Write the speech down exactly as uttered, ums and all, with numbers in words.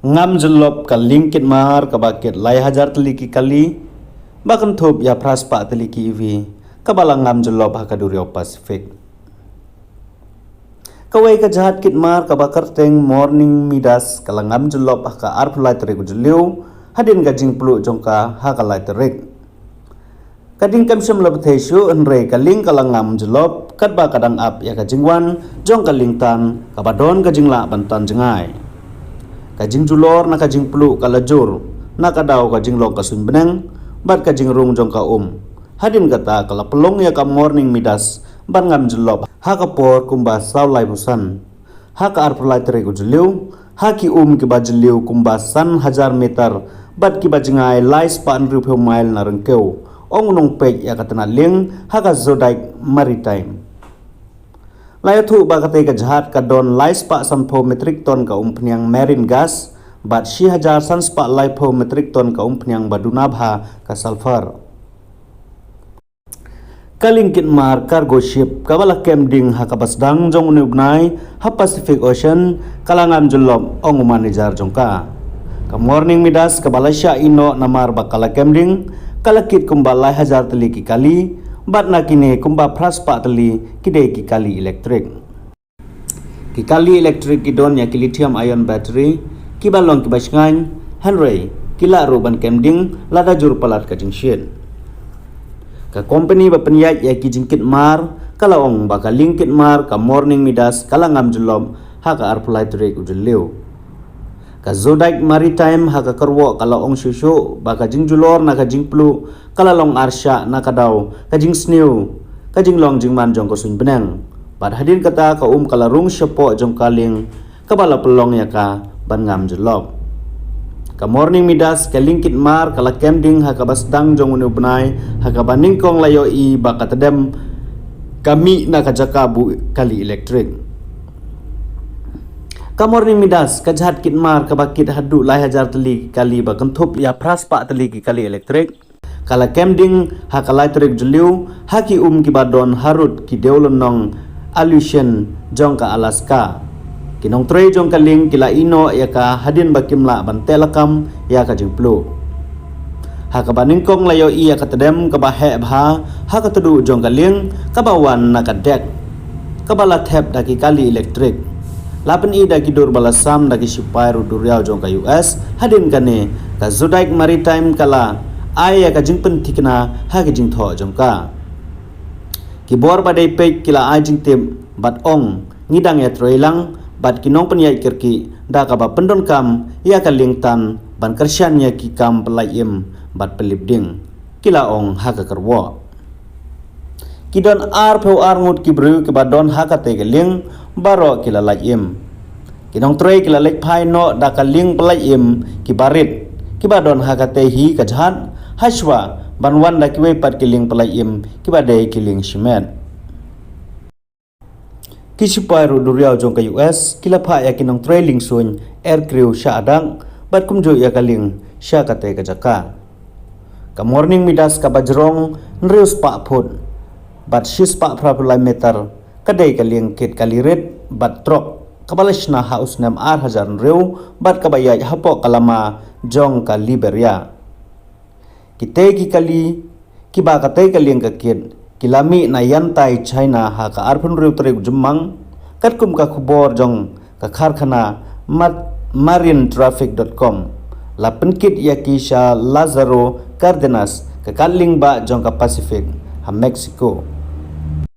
Ngam jyllop ka lieng kit mar kaba kit lai hajar tylli ki kali ba kynthup ïa phra spah tylli ki E V kaba la ngam jyllop ha ka duriaw Pacific. Kawei ka jahaj kit mar kaba kyrteng Morning Midas ka la ngam jyllop ha ka arphew lai tarik u Jylliew hadien ka jingpluh jong ka ha ka lai tarik. Ka ding kam shym la bthei shuh hynrei ka lieng ka la ngam jyllop katba ka dang ap ïa ka jingwan jong ka lieng tan kaba don ka jinglah ban tan jngai. Ka jingjulor na ka jingpluh ka la jur na ka daw ka jinglong ka suiñ bneng bad ka jingrung jong ka um. Hadien kata ka la pynlong ïa ka Morning Midas ban ngam jyllop ha ka por kumba saw laiphew san ha ka arphew lai tarik u Jylliew ha ki um kiba jylliew kumba san hajar meter bad kiba jngai lai spah hynriewphew mile na ryngkew, ong u nongpeit ïa ka tnat lieng ha ka Zodiac Maritime. La ïathuh ba katei ka jahaj ka don lai spah sanphew metric ton ka umphniang marine gas bad shi hajar san spah laiphew metric ton ka umphniang ba duna bha ka sulphur. Ka lieng kit mar cargo ship kaba la kem ding ha kaba sdang jong une u bnai ha Pacific Ocean ka la ngam jyllop, ong u manager jong ka. Ka Morning Midas kaba la shah ïehnoh namar ba ka la kem ding ka la kit kumba lai hajar tylli ki kali bad na kine kumba phra spah tylli ki dei ki kali elektrik. Ki kali elektrik ki don ïa ki lithium ion battery kiba long kiba shngaiñ, hynrei ki lah ruh ban kem ding lada jur palat ka jingshit. Ka kompani ba pynïaid ïa ki jingkit mar ka la ong ba ka lieng kit mar ka Morning Midas ka la ngam jyllop ha ka arphew lai tarik u Jylliew. Ka Zodiac Maritime ha ka kyrwoh ka la ong shuh shuh ba ka jingjulor na ka jingpluh ka la long arshah na ka daw ka jingsniew ka jinglong jingman jong ka suiñ bneng. Bad hadien kata ka um ka la rung shapoh jong ka lieng kaba la pynlong ïa ka ban ngam jyllop. Ka Morning Midas ka lieng kit mar ka la kem ding ha kaba sdang jong une u bnai ha kaba nyngkong la ïohi ba ka tdem ka mih na ka jaka buh kali elektrik. Ka Morning Midas ka jahaj kit mar kaba kit haduh lai hajar tylli ki kali ba kynthup ïa phra spah tylli ki kali elektrik ka la kem ding ha ka lai tarik Jylliew ha ki um kiba don harud ki dewlynnong Aleutian jong ka Alaska. Ki nongtrei jong ka lieng ki la ïehnoh ïa ka hadien ba kim lah ban teh lakam ïa ka jingpluh. Ha kaba nyngkong la ïohi ïa ka tdem kaba heh bha ha ka tduh jong ka lieng kaba wan na ka dek kaba la thep da ki kali elektrik. La pyni da ki dur ba la sam da ki shipai rud duriaw jong ka U S, hadien kane ka Zodiac Maritime ka la ai ïa ka jingpynthikna ha ka jingthoh jong ka. Ki bor ba dei peit ki la ai jingtip bad ong ngi dang ïatrei lang bad ki nongpynïaid kyrkieh da kaba pyndonkam ïa ka lieng tan ban kyrshan ïa ki kam pynlait im bad pynlip ding, ki la ong ha ka kyrwoh. Ki don arphew ar ngut ki briew kiba don ha katei ka lieng, baroh ki la lait im. Ki nongtrei ki la leit phai noh da ka lieng pynlait im kiba rit kiba don ha katei hi ka jahaj hashwa ban wan da kiwei pat ki lieng pynlait im kiba dei ki lieng shimet. Ki shipai rud duriaw jong ka U S ki la phah ïa ki nongtrei liengsuiñ air crew sha adak bad kumjuh ïa ka lieng sha katei ka jaka. Ka Morning Midas kaba jrong hynriew spah phut bad shi spah phra phew lai meter ka dei ka lieng kit kali rit bad trok kaba la shna ha u snem ar hajar hynriew bad kaba ïaid hapoh ka lama jong ka Liberia. Kitei ki kali kiba katei ka lieng ka kit ki la mih na Yantai, China ha ka arphew hynriew tarik u Jymmang, katkum ka khubor jong ka karkhana mat-, marine traffic dot com. La pynkit ïa ki sha Lázaro Cárdenas, ka kad lieng bah jong ka Pacific ha Mexico.